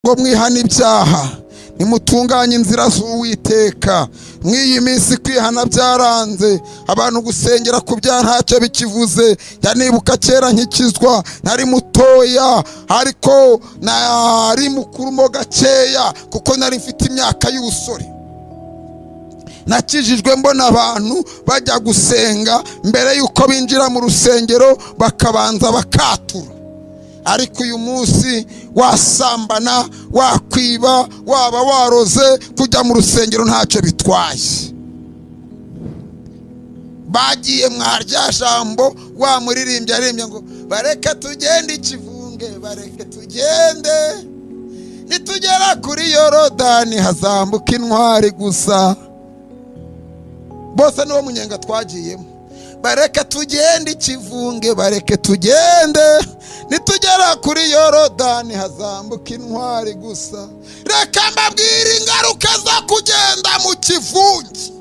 Ngo mwihane ibyaha, nimutunganye inzira z'Uwiteka. Mw'iyi minsi kwihana byaranze abantu, gusengera ku byaha ntacyo bikivuze. Njya nibuka kera nkikizwa, nari mutoya ariko nari mukuru mo gakeya, kuko nari mfite imyaka y'ubusore. Nakijijwe mbona abantu bajya gusenga, mbere y'uko binjira mu rusengero bakabanza bakatura. Ariko uyu munsi wasambana, wakwiba, waba waroze, kujya mu rusengero ntacyo bitwaye. Bagiye mwa rya jambo wa muririmbyi aririmbye ngo: "Bareke tugende ikivunge, bareke tugende, nitugera kuri Yorodani hazambuka intwari gusa." Bose niwo munyenga twagiyemo. Bareke tugende ikivunge, bareke tugende, nitugera kuri Yorodani hazambuka intwari gusa. Reka mbabwire ingaruka zo kugenda mu kivunge.